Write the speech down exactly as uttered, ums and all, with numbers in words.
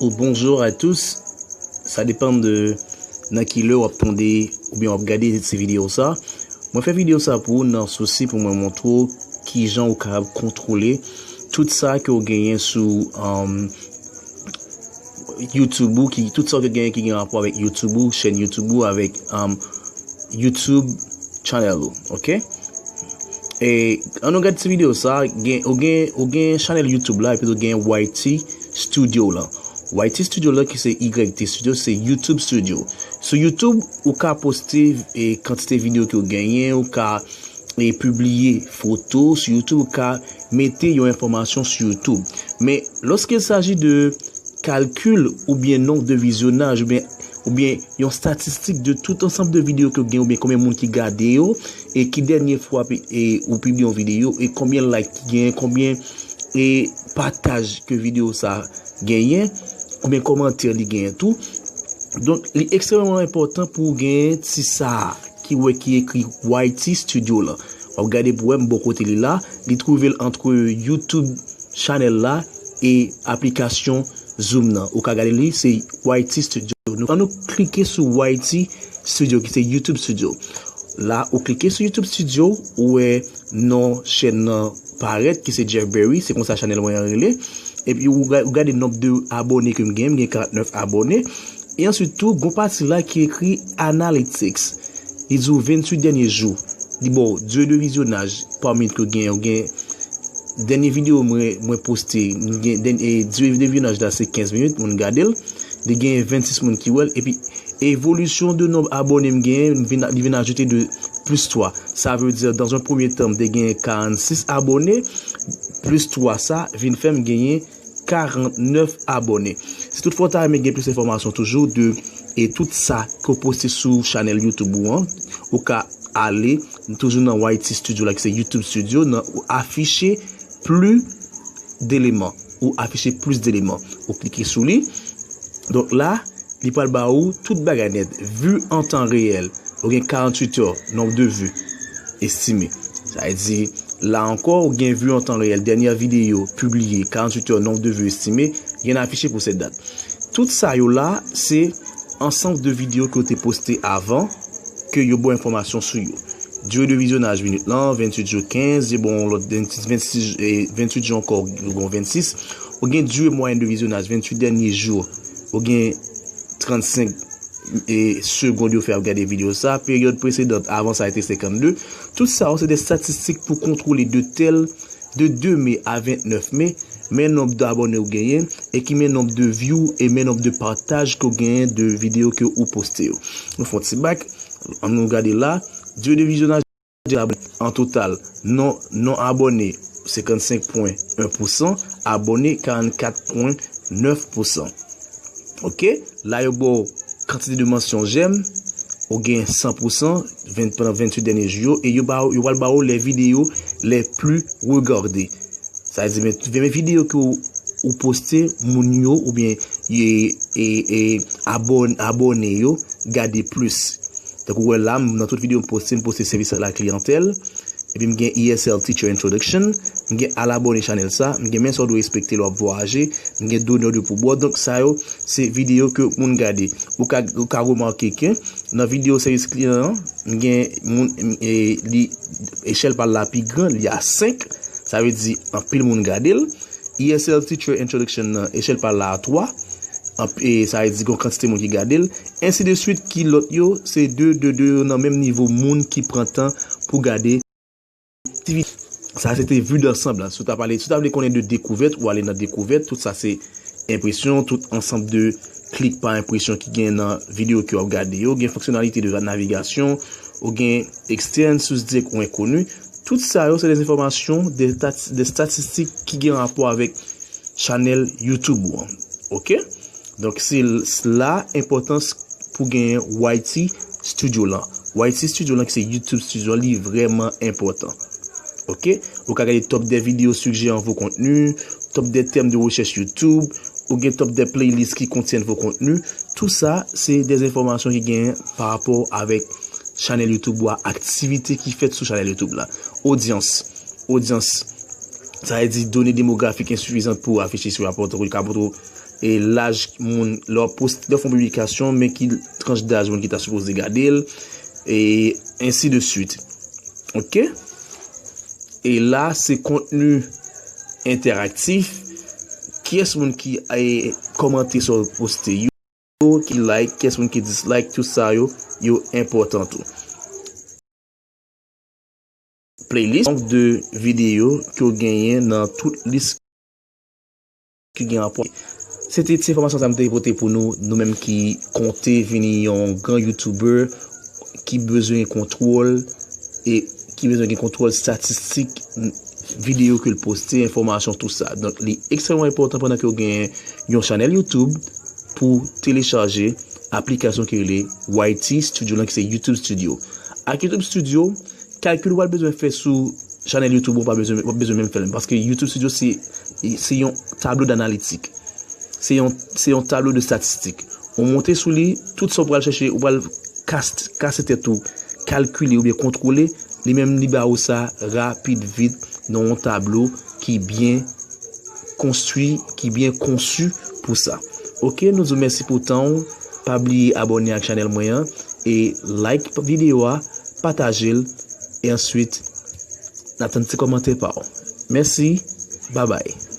Bonjour à tous. Sa depann de nan ki lè w ap tande oubyen w ap gade se videyo sa. Mwen fè videyo sa pou ou nan sousi pou mwen montre w kijan ou kapab kontwole tout sa ke w genyen sou um, YouTube ou, ki, tout sa ke w genyen ki gen rapò avèk YouTube ou, chèn YouTube ou, avèk um, YouTube channel ou, ok? E ann nou gade ti videyo sa, gen, ou gen, ou gen chanèl YouTube la, epi ou gen Y T Studio la. Y T Studio la ki se Y T Studio, se YouTube Studio. Sou YouTube, ou ka poste e kantite videyo ke w genyen, ou ka e pibliye foto sou YouTube, ou ka mete yon enfòmasyon sou YouTube. Men, lorsqu'il s'agit de kalkil oubyen nonb de vizyonaj oubyen oubyen yon statistik de tout ansanm de videyo ke w gen oubyen konbyen moun ki gade yo e ki dènye fwa pi- e ou pibliye yon videyo e konbyen like ki genyen, konbyen e pataj ke videyo sa genyen, konbyen kòmantè li genyen tou. Donk, li ekstrèmeman enpòtan pou w genyen ti sa a ki wè ki ekri Y T Studio la. W ap gade pou wè m bò kote li la, li twouve l antre YouTube chanèl la e aplikasyon Zoom nan. Ou ka gade li, se Y T Studio. Nou, ann nou klike sou Y T Studio, ki se YouTube Studio. La, ou klike sou YouTube Studio, ou wè non chèn nan parèt, ki se Jeff Berry, se konsa chanèl mwen an rele. Epi ou ga- ou gade nonb de abòne ke m gen, m gen karant nèf abòne. E answit tou, gon pati la ki ekri Analytics. Li di w venntuit dènye jou. Li ba w dire de vizyonaj pa minit ke w gen. Ou gen dènye videyo mwen, mwen poste, m gen dènye, dire de vizyonaj la se kenz minit, moun gade l. Li gen vennsis moun ki wè l. Epi evolisyon de nonb abòne m genyen, li vin, li vin ajoute de plis twa. Sa vle di, dans un premier temps, m te genyen karannsis abòne, plis twa sa vin fè m genyen karannèf abòne. Si toutfwa w ta renmen gen plis enfòmasyon toujou de e tout sa ke w poste sou chanèl YouTube ou an, ou ka ale toujou nan Y T Studio la ki se YouTube Studio, nan ou afiche plis deleman. Ou afiche plis deleman. Ou klike sou li. Donk la, li pral ba ou tout bagay nèt. Vue en temps réel. Ou gen karanntuit è, nonb de vue estime. Sa vle di, la ankò, ou gen vue en temps réel. Dènyè videyo pibliye, karanntuit è, nonb de vue estime, gen afiche pou sèt dat. Tout sa yo la, se ansanm de videyo ke w te poste avan, ke yo ba w enfòmasyon sou yo. Dire de vizyonaj minit lan, venntuit jou kenz, yo ba w lòt venntuit, venntuit jou ankò, yo ba w vennsis. Ou gen dire mwayèn de vizyonaj, venntuit dènye jou, ou gen trannsenk e, segonn yo fè ap gade videyo sa. Peryòd presedan, avan sa, te senkannde. Tout sa yo, se de statistik pou kontwole de tèl, de de me a vennèf me, men nonb de abòne ou genyen, e ki men nonb de view, e men nonb de pataj ke w genyen de videyo ke ou poste yo. Nou fè yon ti bak, ann nou gade la, dire de vizyonaj an total, non, non abòne, senkannsenk pwen en pousan, abòne, karannkat pwen nèf pousan. Ok, la yo ba w kantite de mansyon j'aime, ou gen san pousan, ven, pandan venntuit dènye jou yo, e yo ba w, yo pral ba w les vidéos les plus regardées. Sa vle di, men, men videyo ke w, ou poste, moun yo, oubyen, e, e, e, abòn-, abòne yo, gade plis. Tankou w wè la, m, nan tout videyo m poste, m poste sèvis a la kliyantèl. Epi m gen E S L Teacher Introduction, m gen al abòne chanèl sa, m gen men sa w dwe respekte lè w ap vwayaje, m gen donneur de pourboire. Donk sa yo, se videyo ke moun gade. Ou ka, ou ka remake ke nan videyo sèvis kliyan an, m gen moun, e, li, echèl pa l la pi gran, li a senk, sa vle di anpil moun gade l. E S L Teacher Introduction nan, echèl pa l la a twa, anp-, e sa vle di gon kantite moun ki gade l. Ensi de swit, ki lòt yo, se de, de, de yo nan menm nivo moun ki pran tan pou gade. Sa se te vue d'ensemble la. Si w ta pale, si w ta vle konnen de dekouvèt, ou ale nan dekouvèt. Tout sa se enpresyon, tout ansanm de klik pa enpresyon ki gen nan videyo ke w ap gade yo. Gen fonksyonalite de navigasyon, ou gen externe, source directe ou inconnue. Tout sa yo se de enfòmasyon, de stat-, de statistik ki gen rapò avèk chanèl YouTube ou an. Ok? Donk, se l-, s-, la enpòtans pou genyen Y T Studio lan. Y T Studio lan, ki se YouTube Studio an, li vrèman enpòtan. Ok? Ou ka gade top des vidéos suggérant vos contenus, top des thèmes de recherche YouTube, ou gen top des playlists qui contiennent vos contenus. Tout sa, se de enfòmasyon ki genyen pa rapò avèk chanèl YouTube ou a, aktivite ki fèt sou chanèl YouTube la. Odyans. Odyans. Sa vle di done demografik ensifizan pou afiche sou rapò, tankou li ka montre w e laj moun, lè w ap poste, lè w fè yon piblikasyon, men ki tranch daj moun ki ta sipoze gade l, e ensi de swit. Oke? E la, se kontni entèraktif. Kiyès moun ki, e, kòmante sa w poste yo, ki like, kiyès moun ki dislike, tout sa yo, yo enpòtan tou. Playlist, donk, de videyo ke w genyen nan tout lis ki gen rapò. Se te ti enfòmasyon sa m te pote pou nou, nou menm ki konte vini yon gran YouTuber ki bezwen gen kontwòl e ki bezwen gen kontwòl statistik videyo ke l poste, enfòmasyon, tou sa. Donk, li ekstrèmman enpòtan pandan ke w gen yon chanèl YouTube pou telechaje aplikasyon ki rele Y T Studio lan, ki se YouTube Studio. Ak YouTube Studio, kalkil w pral bezwen fè sou chanèl YouTube ou pa bezwen, w ap bezwen menm fè l, paske YouTube Studio se, se yon tablo d'analitik. Se yon, se yon tablo de statistik. Ou monte sou li, tout sa w pral chèche, ou pral kas-, kase tèt ou, kalkile oubyen kontwole, li menm li ba ou sa rapid, vit, nan yon tablo ki byen konstwi, ki byen konsi pou sa. Oke, nou di w mèsi pou tan w. Pa bliye abòne ak chanèl mwen an e like videyo a, pataje l, e answit, n atann ti kòmantè pa w. Mèsi, babay.